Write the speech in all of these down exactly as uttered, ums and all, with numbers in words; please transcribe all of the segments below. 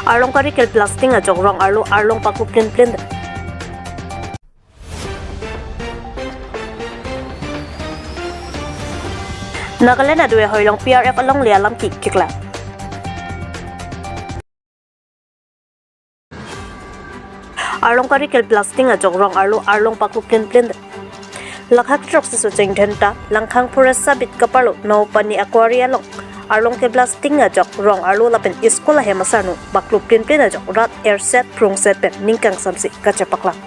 Arlong kari ke blasting ajok rong arlo arlong paklu plin plin. Nagaland adue hoilong P R F alongle alam kikikla. Arlong kari ke blasting ajok rong arlo arlong paklu plin plin. Lakha throk si Socheng Dhenta, Langkhang Forest sabit kaparlo Nopani Aquari along arlong ke blasting ajok rong arlo lapen school ahem asarnu paklu plin plin ajok rat erset prungset pen ning kangsamsi kachepaklang.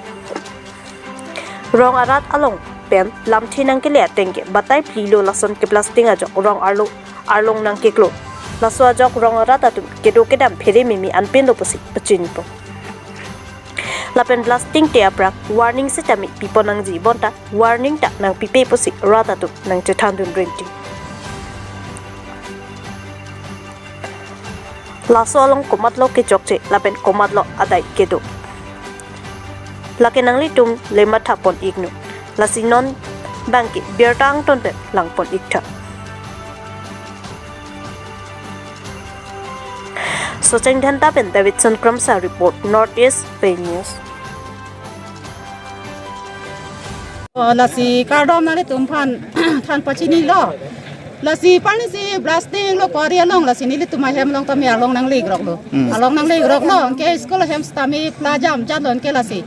Rong arat along pen lamthe nangkele ateng ke batai plilo lason ke blasting ajok rong arlo arlong nangkeklo. Laso ajok rong arat atum kedo kedam phere mimi anpinlo pusi pachinipo. Lapen blasting te aphrang warning sitame pipon nangji bonta warning ta nangpipe pusi rat atum nangchethandun rinti. Laso along komatlo kechokche lapen komatlo adai kedo, lake nanglitum le matha pon iknon. Lasi non bangke birta angton pen langpon iktha. Socheng Dhenta pen Davidson Kramsa report, North East Pei News. Oh, lasi kardom nanglitum aphan than pachinilo. Lasi pani si blasting lo quarry along, lasi nelitum ahem along tame arlong nangle-ik roklo. Hmm. Arlong nangle-ik roklo, anke school ahem sitame pla jam jatlo anke lasi.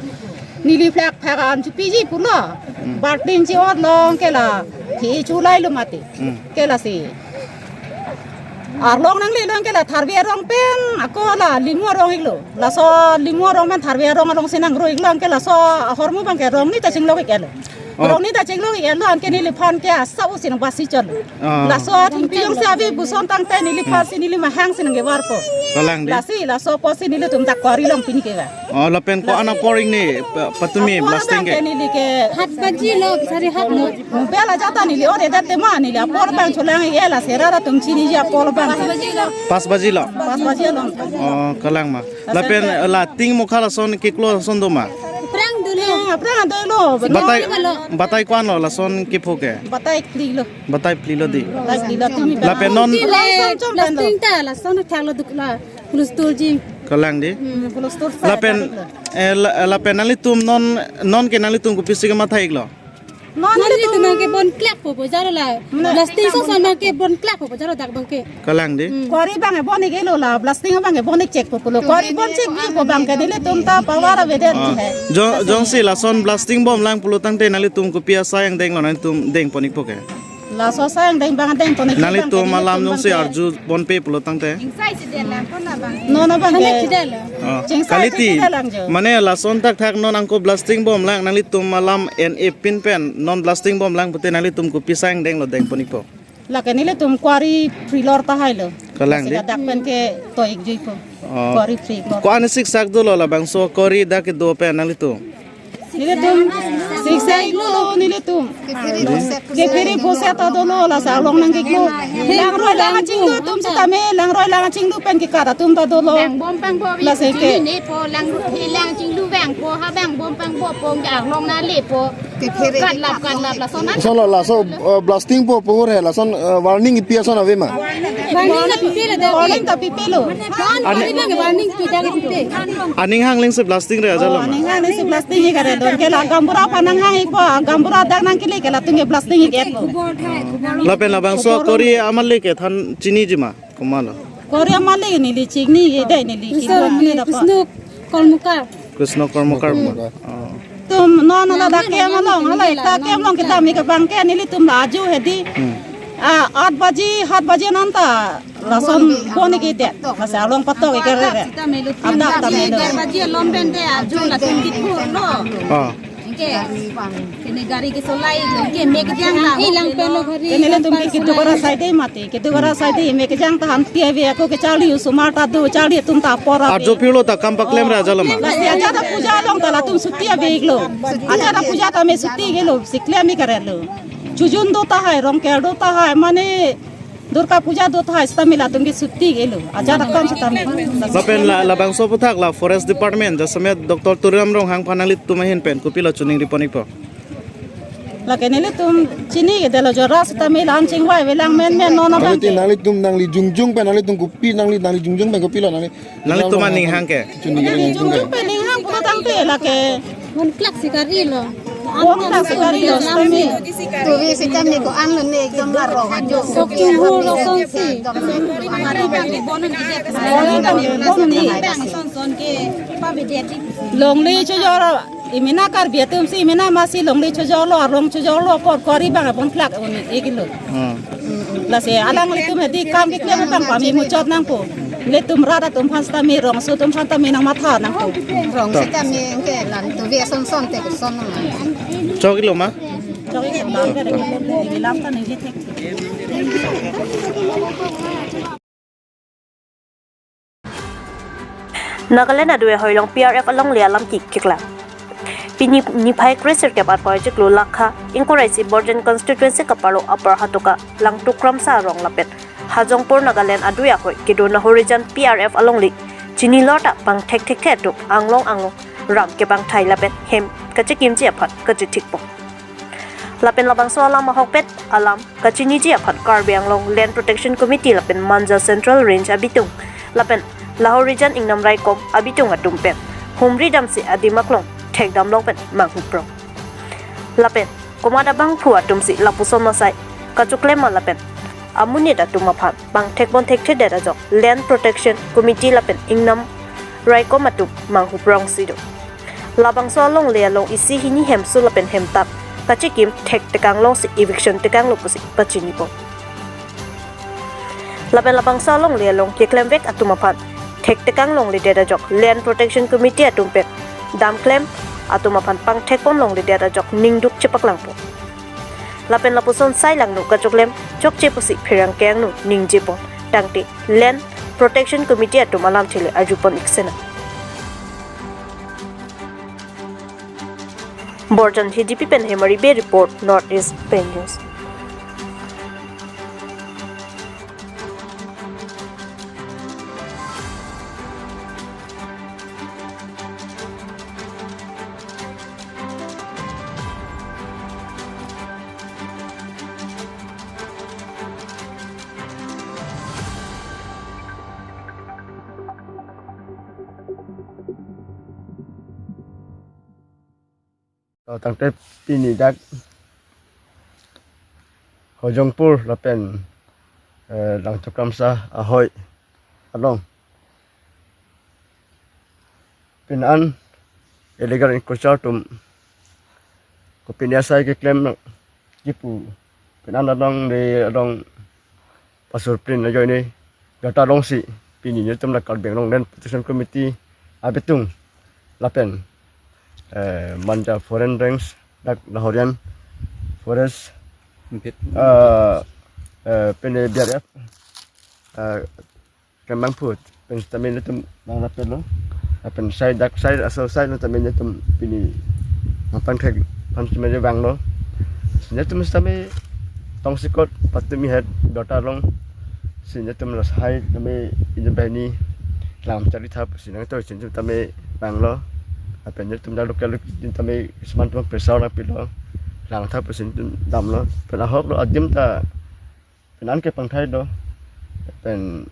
Neli flak phak an chupiji pulo. Hmm. Baltin chi-otlo anke la. Thi chulailo mati. Hmm. Anke lasi. Arlong nanglelo anke la Tharve arong pen ako la Limu arong-iklo. Laso Limu arong pen Tharve arong alongsi nangro-iklo anke laso ahormu abangke rongni ta chinglok-iklo. Oh. Rongni ta chinglok-iklo anke neliphan ke asap usi nang basi chotlo. Oh. Laso athengpi jongsi ave puson tangte neliphan si neli mahang si nangkevarpo. Kalang dei. Lasi laso apotsi nelitum dak quarry along pini keva. Oh, lapen ko-an apor ingne pa-, patumi blasting ke? Apor abangke neli ke hat baji lo, sari hat lo. Bela jata neli ore dat tema neli apor abang cholang-ik, eh, la sera atum chiniji apor abang. Pas baji lo. Pas baji lo. Oh, kalang ma. Lapen, eh, la ting mokha lason keklo ason do ma? Aphrang dolo. Eh, aphrang dolo. Batai, batai ko-an lo lason kepho ke? Batai phli lo. Batai phli lo dei. Batai phli lo tumi. Lapen non. Lason chom pen lo. Blasting ta lason thaklo dukla. Hulustul ji. Kalang dei. Hmm, hulustul sa. Lapen, eh, la-, lapen nanglitum non, non ke nanglitum kopisi kematha-iklo? Non nelitum abangke bon klak po po jaro la. Blasting ason abangke bon klak po po jaro dak abangke. Kalang dei. Hmm. Quarry abangke bon-iklo la, blasting abangke bon-ik chek po po lo. Quarry bon chekji po abangke nelitum ta power avedet. Ah. Jong, jongsi lason blasting bomlang pulo tangte nanglitum kopi asai angdenglo, nanglitum dengpon-ikpo ke? Laso asai angdeng abang dengpon-ik. Nanglitum alam jongsi arju ponpe pulo tangte. Non abangke. Oh. Chingsai kaliti. Mane lason thakthak non angko blasting bomlang nanglitum alam en epin pen non blasting bomlang pute nanglitum kopi asai angdenglo dengpon-ikpo? Lake nelitum quarry free lor tahai lo. Kalang dei. Lasi dak pen ke to-ikjuipo. Oh. Quarry free lor. Ko-an siksak dolo labangso quarry dak kedo pen nanglitum? Nelitum siksak lo nelitum. Kephere phoset ta dolo, lasi arlong nangkeklo. Langroi lang achinglu atum sitame, langroi lang achinglu pen kekat atum ta dolo. Bang bom pangbo, lasi ke. Chini ne po, lang he lang achinglu bang po, ha bang bom pangbo po, arlong nangle po. Kephere. Katlap, katlap, lason an. Lason lo, laso, eh, blasting po, po re, lason, eh, warning ipi ason ave ma? Warning ta pipe lo, warning ta pipe lo. Ani-, warning ta pipe. Aning hang lengsi blasting re ajat lo ma? Oh, aning hang lengsi blasting-ik kare don ke la gaonbura aphan nanghang-ikpo, gaonbura dak nangkele ke latum ke blasting-ik-etpo. Lapen labangso quarry amalik ke than chiniji ma? Komatlo? Quarry amalik neli chinine dei neli. Krishna, kilo mane dapa. Krishna Karmokar. Krishna Karmokar. Hmm. Oh. Tum non hala dak kem along, hala ekta kem along kedam-ik abangke nelitum la ajo hedi. Hmm. Ah, aat baji, hat baji ananta lason bon-ik-edet. Masa along patok-ik kare re. Adap ta melo. Aat baji along pen te ajo latum kikur lo. Ah. Ke, kene gari kesolai, ke mek jang la. Hilang pelo gari. Kene latum ke kedo kara sai dei mati, kedo kara sai dei, mek jang ta han pi ave ako ke charli osomar ta do, charli atum ta apor ave. Arjo phirlo ta kam paklem re ajat lo ma? Lasi ajat apuja along ta latum suti ave-iklo. Ajat apuja tame suti-iklo, si klem-ik kare lo. Chojun do tahai, Rongker do tahai, mane Durga Puja do tahai sitame latum ke suti-iklo. Ajat akam sitame. Lapen la, labangso aphuthak la Forest Department jasemet Doctor Tuliram Ronghang aphan nanglitum ahin pen kopilo chiningri pon-ikpo? Lake nelitum chini ke delo jo ras tame la-an chingvai avelang menmen non abang Nanglitum, ke. Nanglitum, nangli jongjong pen, nanglitum kopi, nangli, nangli jongjong pen kopilo, nangli. Nanglitum aning hang ke? Chini ke jongjong pen. Jongjong pen ning hang pura tangte lake. Bon klak sikari lo. Bon klak sikari lo, sitame. Tuvi sitame ko-an lo ne ekdom la rong ajo. Sok chunghur lo sonsi. Longle chojor, imena Karbi atum si, imena masi longle chojor lo, arlong chojor lo, kor kori bang abon klak un eklo. Hmm. Lasi alanglitum hedi kam keklem abang pame muchot nangpo. Nelitum rat atum aphan sitame, rongso atum aphan tame nangmatha nangpo. Rong sitame ke lan tuvi ason son te koson nang. Choklo ma? Choklo ma? Lam ta ningje thek. Nagaland adui ahoi along P R F alongle alam kikikla. Pini niphai kre sirkep arpoi chiklo Lakha, ingkoi ra isi Borjan constituency kaparlo Upper Hatoka, Langtuk Kramsa arong lapen Hajongpur Nagaland adui ahoi kedo Nahorijan P R F alongle chinilo ta pangthek thekthe atum anglong anglong ram kepangthai lapen hem kachekimji aphan kachethikpo. Lapen labangso alam ahokpet alam kachiniji aphan Karbi Anglong Land Protection Committee lapen Manja Central Range abitung lapen Lahorijan Ingnam Raikom abitung atum pen humri damsi adim aklong thekdam long pen manghuprong. Lapen komat abangphu atumsi lapuson asai kachoklem ma lapen amonit atum aphan pangthekpon thekthedet ajok Land Protection Committee lapen Ingnam Raikom atum manghuprongsi do. Labangso alongle along isi hini hemso lapen hemtap kachekim thek tekang longsi eviction tekanglo pusi pachinipo. Lapen labangso alongle along keklemvek atum aphan thek tekang longledet ajok Land Protection Committee atum pen damklem atum aphan pangthekpon longledet ajok ningduk chepaklangpo. Lapen lapuson sai langno kachoklem chokche pusi pherangke angno ningjepon tangte Land Protection Committee atum alamthe le arjupon iksena. Borjan Hidipi pen Hemari Bey report, North East Pei News. Tangte pini dak Hojongpur lapen, eh, Langtuk Kramsa ahoi along pini an illegal encroacher atum kopine asai keklem nang kipu pini an alongle along pasurprin ajoine dota longsi pini netum la Karbi Anglong Land Protection Committee abitung lapen, eh, Manja Foreign Range dak Lahorian Forest, eh, eh, pene B R F, eh, kemang phut pen sitame netum nang rapelo. Lapen sai dak sai aso sai netum netum pini nangpangthek aphan sitame vanglo. Netum sitame tongsekot patumi het dota longsi netum la sai tame inut banghini lam charli thap si nangtoi si netum tame vanglo. Lapen netum dak local netum tame seman tum pressure nangpilo, lang thap si netum damlo. Pen ahoklo adim ta pini an kepangthai do. Pen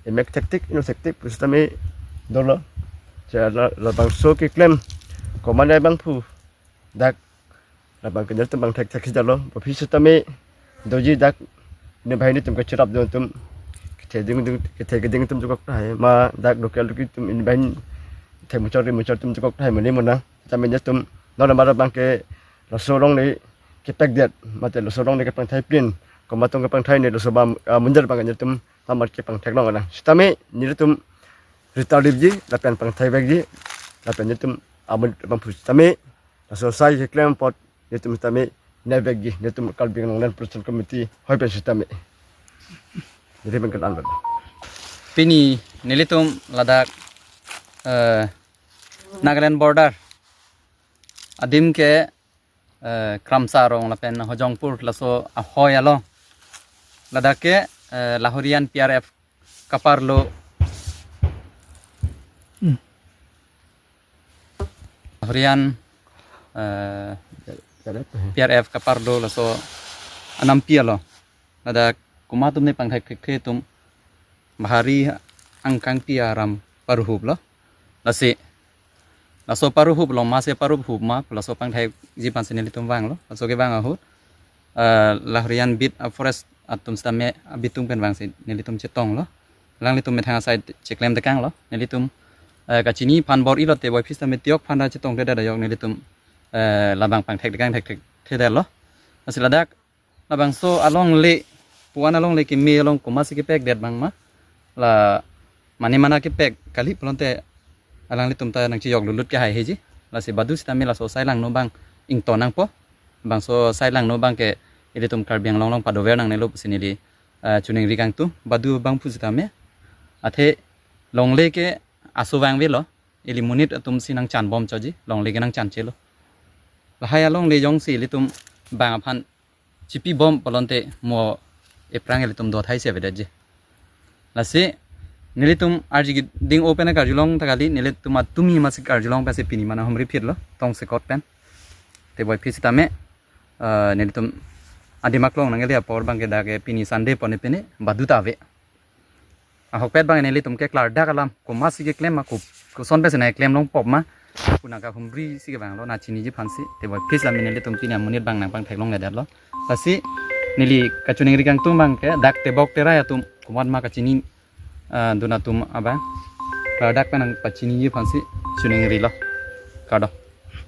emek thektik, inut thektik pusitame dolo. Cha la, labangso keklem komat abangphu dak labang ke netum pangthek thek si dolo. Baphi sitame doji dak inut banghini atum kacherap do atum, kethe ding ding, kethe keding atum chukok tahai ma dak local local atum inut banghini thek muchot ri muchot atum chukok tahai muni muna. Sitame netum nor mara abang ke laso alongle kepekdet mate laso alongle kepangthai pin, komat tong kepangthai ne laso bam, ah, munjar abang ke netum amat kepangthek long lang. Sitame netum rita lipji lapen pangthai vekji lapen netum amun abangphu sitame laso sai keklem apot netum sitame ne vekji, netum Karbi Anglong Land Protection Committee ahoi pen sitame. Jadi bengkel an. Pini nelitum ladak, eh, Nagaland border adim ke, eh, Kramsa arong lapen Hojongpur laso ahoi along. Ladak ke, eh, Lahorian P R F kaparlo. Hmm. Lahorian, eh, P R F kapar do laso anampi alo. Ladak komat atum nepangthek thekthe atum Bahari Angkangpi aram paruhup lo. Lasi laso paruhup lo ma, se paruhup ma, laso pangthekji aphansi nelitum vanglo. Laso kevang ahut, eh, Lahorijan beat a forest atum sitame abitung pen vangsi nelitum chetonglo. Alanglitum methang asai cheklem tekanglo. Nelitum, eh, kachini aphan bor-ilo te boiphi sitame tiok aphan ta chetongthedet ajok nelitum, eh, labang pangthek tekang thekthedet lo. Lasi ladak labangso alongle, puan alongle keme along komatsi kepekdet abang ma, la mane mana kepek kali pulote alanglitum ta nangchejok lutlut ke haiheji. Lasi badu sitame laso sai langno abang ington nangpo. Bangso sai langno abang ke ilitum Karbi Anglong along padover nangnelo pusi neli, eh, choningri kangtung. Badu abang pusitame, athe longle ke aso vangvelo, ili monit atumsi nangchanbom choji, longle ke nangchanchelo. Lahai alongle jongsi ilitum bang aphan chipibom pulote mo ephrang ilitum dothai si avedetji. Lasi nelitum arji keding open karjulong ta kali, nelitum atumi masi karjulong pensi pini mana humri phitlo tongsekot pen. Te boiphi sitame, eh, nelitum adim aklong nangle apor abang ke dak ke pini Sunday pon pini badu ta ave. Ahokpet abang nelitum ke klardak alam komatsi keklem ma, ko koson pensi nangklem longpo ma, konat kahumri si kevanglo nangchiniji aphansi. Te boiphi sitame nelitum pini amonit abang nangpangtheklongledetlo. Lasi neli kachoningri kangtung abang ke dak tebok terai atum komat ma kachini, ah, dun atum abang klardak pen nangpachiniji aphansi choningrilo. Kardom.